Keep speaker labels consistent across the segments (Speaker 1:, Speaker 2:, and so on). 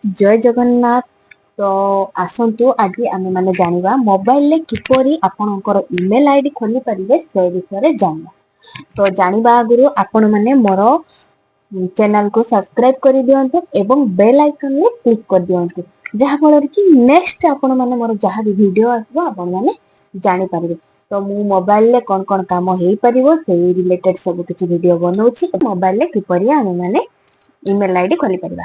Speaker 1: ଜୟ ଜଗନ୍ନାଥ। ତ ଆସନ୍ତୁ, ଆଜି ଆମେମାନେ ଜାଣିବା ମୋବାଇଲରେ କିପରି ଆପଣଙ୍କର ଇମେଲ ଆଇଡି ଖୋଲିପାରିବେ, ସେ ବିଷୟରେ ଜାଣିବା। ତ ଜାଣିବା ଆଗରୁ ଆପଣମାନେ ମୋର ଚ୍ୟାନେଲକୁ ସବସ୍କ୍ରାଇବ କରିଦିଅନ୍ତୁ ଏବଂ ବେଲ୍ ଆଇକନରେ କ୍ଲିକ୍ କରିଦିଅନ୍ତୁ, ଯାହାଫଳରେ କି ନେକ୍ସଟ ଆପଣମାନେ ମୋର ଯାହା ବି ଭିଡ଼ିଓ ଆସିବ, ଆପଣମାନେ ଜାଣିପାରିବେ। ତ ମୁଁ ମୋବାଇଲରେ କଣ କଣ କାମ ହେଇପାରିବ, ସେଇ ରିଲେଟେଡ ସବୁ କିଛି ଭିଡ଼ିଓ ବନଉଛି। ମୋବାଇଲରେ କିପରି ଆମେମାନେ ଇମେଲ ଆଇଡି ଖୋଲିପାରିବା,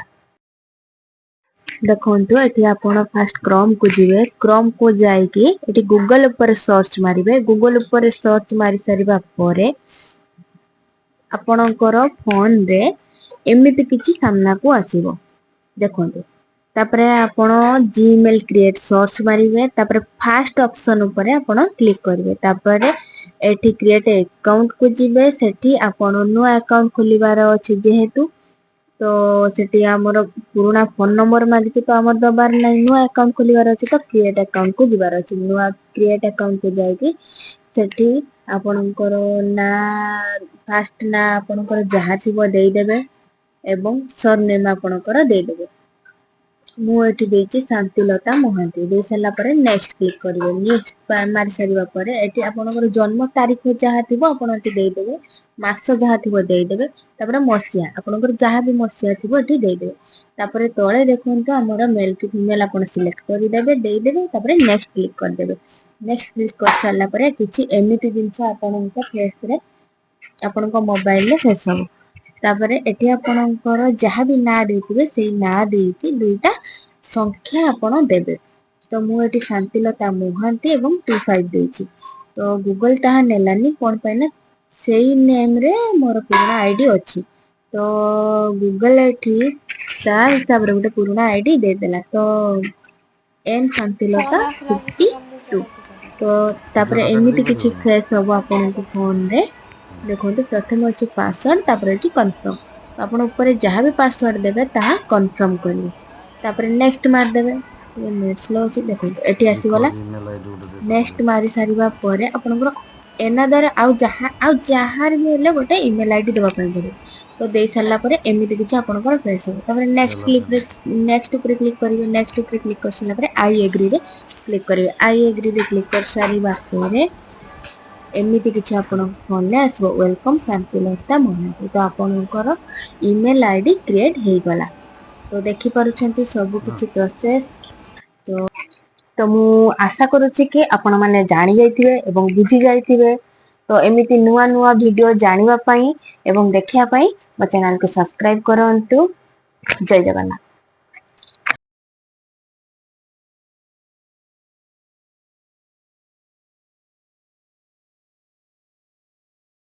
Speaker 1: ଦେଖନ୍ତୁ। ଏଠି ଆପଣ ଫାଷ୍ଟ କ୍ରମ କୁ ଯିବେ। କ୍ରମ କୁ ଯାଇକି ଏଠି ଗୁଗଲ ଉପରେ ସର୍ଚ୍ଚ ମାରିବେ। ଗୁଗଲ ଉପରେ ସର୍ଚ୍ଚ ମାରି ସାରିବା ପରେ ଆପଣଙ୍କର ଫୋନରେ ଏମିତି କିଛି ସାମ୍ନାକୁ ଆସିବ, ଦେଖନ୍ତୁ। ତାପରେ ଆପଣ ଜିମେଲ କ୍ରିଏଟ ସର୍ଚ୍ଚ ମାରିବେ। ତାପରେ ଫାଷ୍ଟ ଅପସନ ଉପରେ ଆପଣ କ୍ଲିକ୍ କରିବେ। ତାପରେ ଏଠି କ୍ରିଏଟ ଆକାଉଣ୍ଟ କୁ ଯିବେ। ସେଠି ଆପଣ ନୂଆ ଆକାଉଣ୍ଟ ଖୋଲିବାର ଅଛି ଯେହେତୁ, ତ ସେଠି ଆମର ପୁରୁଣା ଫୋନ ନମ୍ବର ମାଗିଛି, ତ ଆମର ଦବାର ନାହିଁ। ନୂଆ ଆକାଉଣ୍ଟ ଖୋଲିବାର ଅଛି, ତ କ୍ରିଏଟ ଆକାଉଣ୍ଟ କୁ ଯିବାର ଅଛି। ନୂଆ କ୍ରିଏଟ ଆକାଉଣ୍ଟ କୁ ଯାଇକି ସେଠି ଆପଣଙ୍କର ନାଁ, ଫାଷ୍ଟ ନାଁ ଆପଣଙ୍କର ଯାହା ଥିବ ଦେଇଦେବେ ଏବଂ ସର ନେମ୍ ଆପଣଙ୍କର ଦେଇଦେବେ। ମୁଁ ଏଠି ଦେଇଛି ଶାନ୍ତିଲତା ମହାନ୍ତି। ଦେଇ ସାରିଲା ପରେ ନେକ୍ସଟ କ୍ଲିକ୍ କରିବେ। ନେକ୍ସଟ ମାରି ସାରିବା ପରେ ଏଠି ଆପଣଙ୍କର ଜନ୍ମ ତାରିଖ ଯାହା ଥିବ, ଆପଣ ଏଠି ଦେଇଦେବେ। ମାସ ଯାହା ଥିବ ଦେଇଦେବେ। ତାପରେ ମସିହା, ଆପଣଙ୍କର ଯାହା ବି ମସିହା ଥିବ, ଏଠି ଦେଇଦେବେ। ତାପରେ ତଳେ ଦେଖନ୍ତୁ, ଆମର ମେଲ କି ଫିମେଲ ଆପଣ ସିଲେକ୍ଟ କରିଦେବେ, ଦେଇଦେବେ। ତାପରେ ନେକ୍ସଟ କ୍ଲିକ୍ କରିଦେବେ। ନେକ୍ସଟ କ୍ଲିକ୍ କରିସାରିଲା ପରେ କିଛି ଏମିତି ଜିନିଷ ଆପଣଙ୍କ ଫେସରେ, ଆପଣଙ୍କ ମୋବାଇଲରେ ଫେସ୍ ହବ। ତାପରେ ଏଠି ଆପଣଙ୍କର ଯାହା ବି ନାଁ ଦେଇଥିବେ, ସେଇ ନାଁ ଦେଇକି ଦୁଇଟା ସଂଖ୍ୟା ଆପଣ ଦେବେ। ତ ମୁଁ ଏଠି ଶାନ୍ତିଲତା ମହାନ୍ତି ଏବଂ 25 ଦେଇଛି। ତ ଗୁଗଲ ତାହା ନେଲାନି। କଣ ପାଇଁ ନା ସେଇ ନେମରେ ମୋର ପୁରୁଣା ଆଇଡି ଅଛି। ତ ଗୁଗଲ ଏଠି ତା ହିସାବରେ ଗୋଟେ ପୁରୁଣା ଆଇଡି ଦେଇଦେଲା, ତ ଏନ୍ ଶାନ୍ତିଲତା 52। ତ ତାପରେ ଏମିତି କିଛି ଫେସ୍ ହବ ଆପଣଙ୍କୁ ଫୋନରେ, ଦେଖନ୍ତୁ। ପ୍ରଥମେ ଅଛି ପାସୱାର୍ଡ, ତାପରେ ଅଛି କନଫର୍ମ। ଆପଣ ଉପରେ ଯାହା ବି ପାସୱାର୍ଡ ଦେବେ, ତାହା କନଫର୍ମ କରିବେ। ତାପରେ ନେକ୍ସଟ ମାରିଦେବେ। ଟିକେ ନେଟ୍ ସ୍ଲୋ ଅଛି। ଦେଖନ୍ତୁ, ଏଠି ଆସିଗଲା।
Speaker 2: ଇମେଲ ଆଇଡି ଗୋଟେ
Speaker 1: ନେକ୍ସଟ ମାରି ସାରିବା ପରେ ଆପଣଙ୍କର ଏନାଦର ଆଉ ଯାହାର ବି ହେଲେ ଗୋଟେ ଇମେଲ ଆଇଡି ଦେବା ପାଇଁ ପଡିବ। ତ ଦେଇ ସାରିଲା ପରେ ଏମିତି କିଛି ଆପଣଙ୍କର ଫେସ୍ ହବ। ତାପରେ ନେକ୍ସଟ କ୍ଲିକରେ, ନେକ୍ସଟ ଉପରେ କ୍ଲିକ୍ କରିବେ। ନେକ୍ସଟ ଉପରେ କ୍ଲିକ୍ କରିସାରିଲା ପରେ I ଏଗ୍ରିରେ କ୍ଲିକ୍ କରିବେ। I ଏଗ୍ରିରେ କ୍ଲିକ୍ କରିସାରିବା ପରେ ଏମିତି କିଛି ଆପଣଙ୍କ ଫୋନରେ ଆସିବ, welcome Shantilata Mohanty. ତ ଆପଣଙ୍କର ଇମେଲ ଆଇଡି କ୍ରିଏଟ ହେଇଗଲା। ତ ଦେଖିପାରୁଛନ୍ତି ସବୁ କିଛି ପ୍ରୋସେସ। ତ ମୁଁ ଆଶା କରୁଛି କି ଆପଣମାନେ ଜାଣି ଯାଇଥିବେ ଏବଂ ବୁଝି ଯାଇଥିବେ। ତ ଏମିତି ନୂଆ ନୂଆ ଭିଡିଓ ଜାଣିବା ପାଇଁ ଏବଂ ଦେଖିବା ପାଇଁ ମୋ ଚ୍ୟାନେଲକୁ ସବସ୍କ୍ରାଇବ କରନ୍ତୁ। ଜୟ ଜଗନ୍ନାଥ।